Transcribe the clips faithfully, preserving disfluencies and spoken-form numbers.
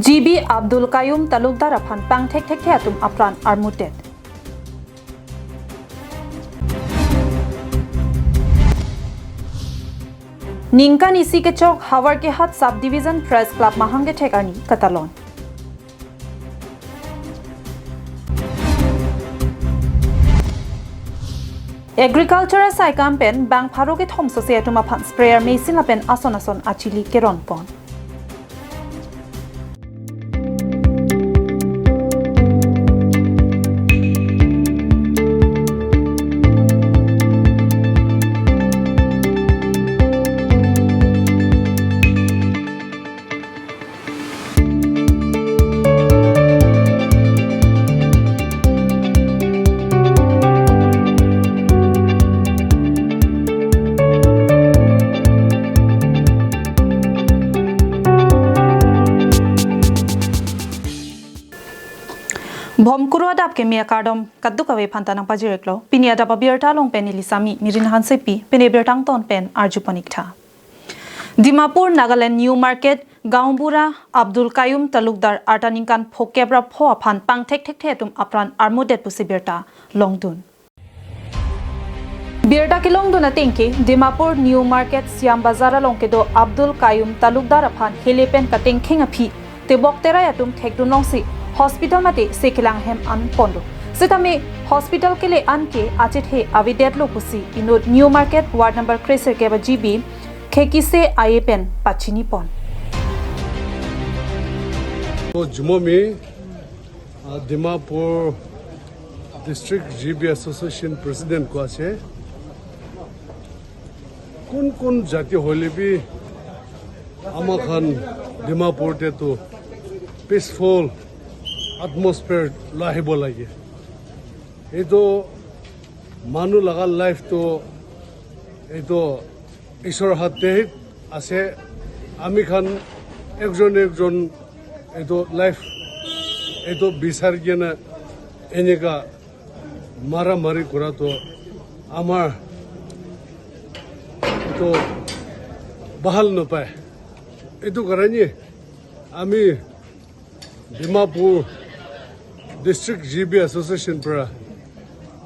G B Abdul Qayyum Talukdar aphan pangthekthekthe atum apran armutdet. Ningkan isi kechok Howraghat Sub Division Press Club mahang kethek arni katalon. Agriculture saikam pen bang pharo kethom sose atum aphan sprayer machine lapen ason ason achili keron pon. Bhomkuru adap keme akardom kadokave aphanta nangpajir-iklo. Pini adap abirta along pen neli Sami Mirin Hansepi, pini birta angton pen arju pon-ik tha. Dimapur, Nagaland New Market, Gaonbura Abdul Qayyum Talukdar arta ningkan phokep ra pho aphan pangthekthekthe atum apran armutdet pusi birta longdun. Birta kelongdun atengke, Dimapur New Market Siam Bazar along kedo Abdul Qayyum Talukdar aphan hele pen katengkheng aphi tebok terai atum thekdun longsi hospital mate se kelang hem an ponlo. Sitame hospital kele an ke achethe avedetlo pusi inut New Market Ward number kresirkep a G B Khekise Aye pen pachini pon. তো জুমমি, আহ, Dimapur district G B association president কোৱা আছে। কোন কোন জাতি হ'লে বি আমাৰ খান ডিমাপুৰতেতো পিচফুল এটমছফিয়াৰ লৈ আহিব লাগে। এইটো মানুহ লগা লাইফটো এইটো ঈশ্বৰৰ হাতে আছে। আমি খান একজন একজন এইটো লাইফ এইটো বিচাৰি কিনে এনেকা মাৰামাৰি কৰাটো আমাৰ এইটো ভাল নাপায়। এইটো কাৰণে আমি Dimapur district G B association পৰা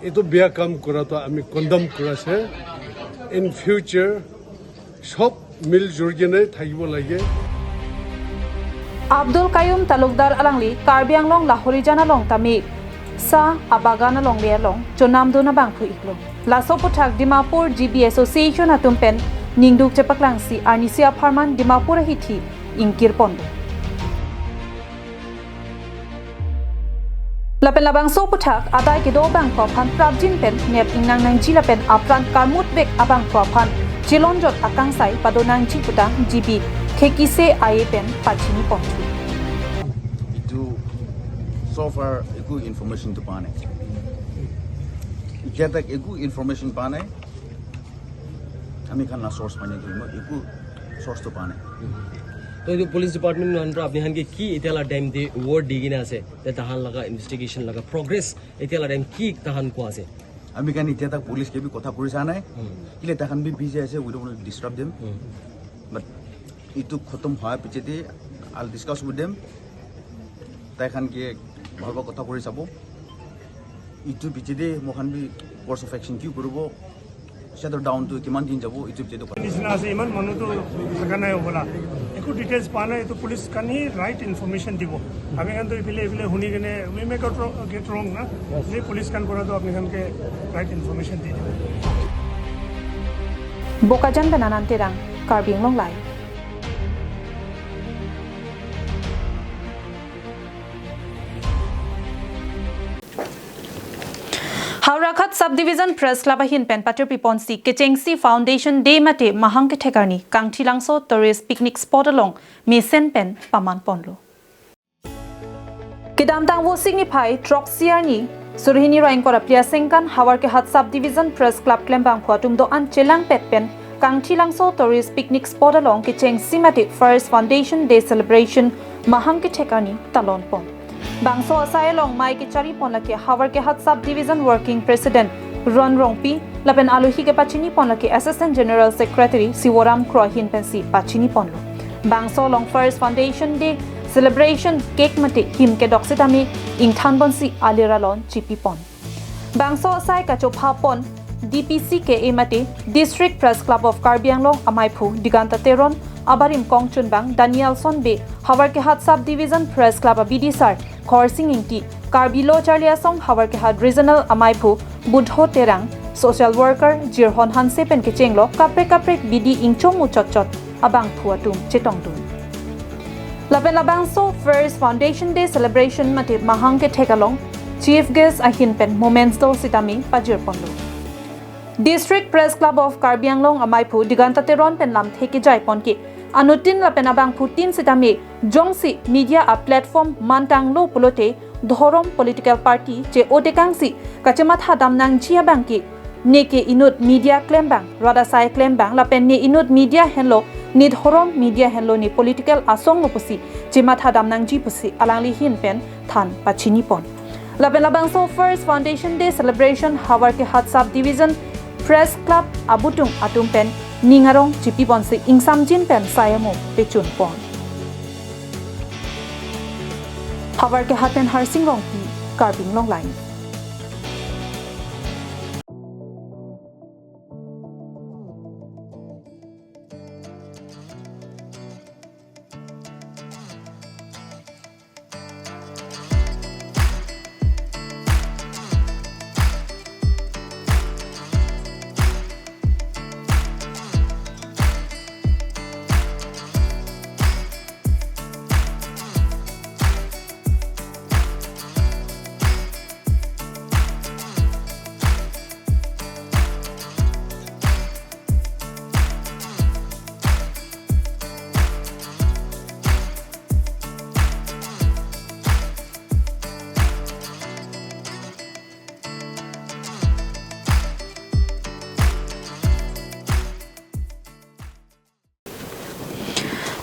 এইটো বেয়া কাম কৰাটো আমি কণ্ডেম কৰিছে। ইন ফিউচাৰ সব মিলজুল কিনে থাকিব লাগে। Abdul Qayyum Talukdar alangli Karbi Anglong Lahorijan along tame sa abagan along le along chonamdun abangphu-iklo. Laso aputhak Dimapur G B Association atum pen ningduk chepaklangsi arnisi apharman Dimapur ahithi ingkir ponlo. Lapen labangso aputhak adai kedo abangphu aphan prapjin pen nep ingnang nangji lapen apran karmut vek abangphu aphan chelonjot akangsai pado nangji puta G B Khekise Aye pen pachini ponthu. এইটো চ' ফাৰ একো ইনফৰমেশ্যনটো পোৱা নাই। এতিয়া তাক একো ইনফৰমেশ্যন পোৱা নাই। আমি খান না চ'ৰ্চ পাই নাই, মই একো চ'ৰ্চটো পোৱা নাই। তো এইটো পুলিচ ডিপাৰ্টমেণ্ট নহয়, তো আপুনি খানকে কি এতিয়ালৈ টাইম দি ৱৰ্ড দি কিনে আছে যে তাহান লগা ইনভেষ্টিগেশ্যন লগা প্ৰগ্ৰেছ এতিয়ালৈ টাইম কি তাহান কোৱা আছে? আমি খান এতিয়া তাক পুলিচ কে বি কথা কৰি চোৱা নাই। হুম। কিলে তাহান বি বিজি আছে, we don't want to disturb them। হুম। But এইটো খতম হোৱাৰ পিছতে I'll discuss with them। তাই খান কি ভাল ভাল কথা কৰি চাব। এইটো পিছতে মই খান বি কৰ্চ অফ একশ্যন কি কৰিব, শ্বাটাৰ ডাউনটো কিমান দিন যাব, এইটো পিছতে কথা। নিচিনা আছে, ইমান মানুহতো থকা নাই হ'বলা, একো ডিটেইলছ পোৱা নাই। এইটো পুলিচ খানি ৰাইট ইনফৰমেশ্যন দিব। আমি খানতো এইফালে এইফালে শুনি কেনে we may get wrong, get wrong না, যে পুলিচ খান পৰাতো আপুনি খানকে ৰাইট ইনফৰমেশ্যন দি দিব। Bokajan pen Anand Terang, Karbi Anglong Live. Howraghat Sub Division Press Club ahin pen patirpi ponsi kechengsi Foundation Day mate mahang kethek arni Kangthilangso Tourist Picnic Spot along mesen pen paman ponlo. Kedamtang Vosik niphai throksi arni, suri hini ra ingkoi ra phli asengkan Howraghat Sub Division Press Club klembangphu atum do-an chelangpet pen Kangthilangso Tourist Picnic Spot along kechengsi mate First Foundation Day Celebration mahang kethek arni talon pon. Bangso asai along mei kechari pon lake Howraghat Sub Division Working President Ron Rongpi lapen alohi kepachini pon lake Assistant General Secretary Sivoram Kro ahin pensi pachini ponlo. Bangso along First Foundation Day celebration cake mate him kedok sitame ingthan ponsi alir alon chipipon. Bangso asai kachopha pon D P C K A mate District Press Club of Karbi Anglong amaiphu Diganta Teron, abarim kongchunbang Danielson Bey, Howraghat Sub Division Press Club abidisar Khorsing Ingti, Karbi Lo Charli Asong Howraghat Regional amaiphu Budho Terang, social worker Jirhon Hanse pen kechenglo kaprek kaprek bidi ingchom muchotchot abangphu atum chetongdun. Lapen labangso First Foundation Day celebration mate mahang kethek along chief guest ahin pen moments do sitame pajirponlo. District Press Club of Karbi Anglong amaiphu Diganta Teron pen lamthe kejai pon ke anuttin lapen abangphutin sitame jongsi media a platform mantanglo pulote dhorom political party che-o tekangsi kachematha damnangji abang ke ne ke inut media klembang, rat asai klembang lapen ne inut media henlo, ne dhorom media henlo, ne political asong lo pusi chematha damnangji pusi alangli ahin pen than pachini pon. Lapen labangso First Foundation Day celebration Howraghat Sub Division Press Club abutung atum pen ning arong chipi ponsi ingsamjin pen sai amo pechun pon. Howraghat pen Harsing Rongpi, Karbi Anglong Live.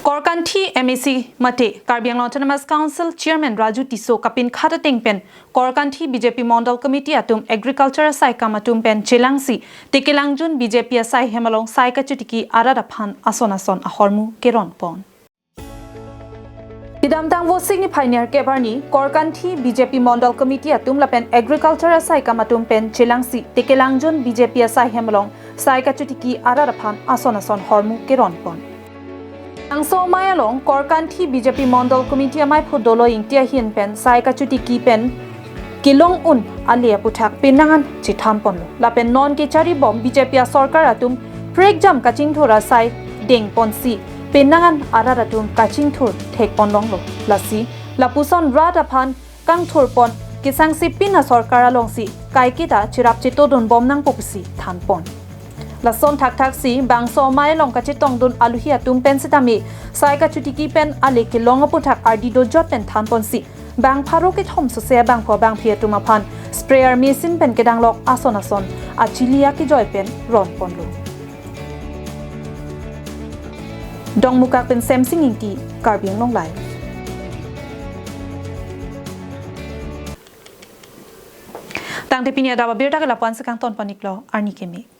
Korkanthi M A C mate Karbi Anglong Autonomous Council Chairman Raju Tisso kapinkhat ateng pen Korkanthi B J P Mondol Committee atum Agriculture asai kam atum pen chelangsi Tekelangjun B J P asai hem along sai kachotiki arat aphan ason ason ahormu keron pon. Kedamtang Vosik niphai nerkep arni Korkanthi B J P Mondol Committee atum lapen Agriculture asai kam atum pen chelangsi Tekelangjun B J P asai hem along sai kachotiki arat aphan ason ason hormu keron pon. Bangso amei along Korkanthi B J P Mondol Committee amaiphu Dolo Ingti ahin pen sai kachotiki pen kelong un ale aputhak penang an chethan ponlo. Lapen non kecharibom B J P asorkar atum prekjam kachingthur asai deng ponsi penang an arat atum kachingthur thek pon longlo. Lasi lapuson rat aphan kangthur pon kesangsi pin asorkar alongsi kaiketa cherap chetodun bom nangpo pusi than pon. Lason thakthak si bangso amei along kachetongdun aluhi atum pen sitame sai kachotiki pen ale kelong aputhak ardi dojot pen than ponsi bang pharo kethom sose abangphu abangphi atum aphan sprayer machine pen kedanglok ason ason achili akejoi pen ron ponlo. Dongmukak pen Semsing Ingti, Karbi Anglong Live. Tangte pini adap abirta ke lapu-an si kangton pon-iklo, arni keme.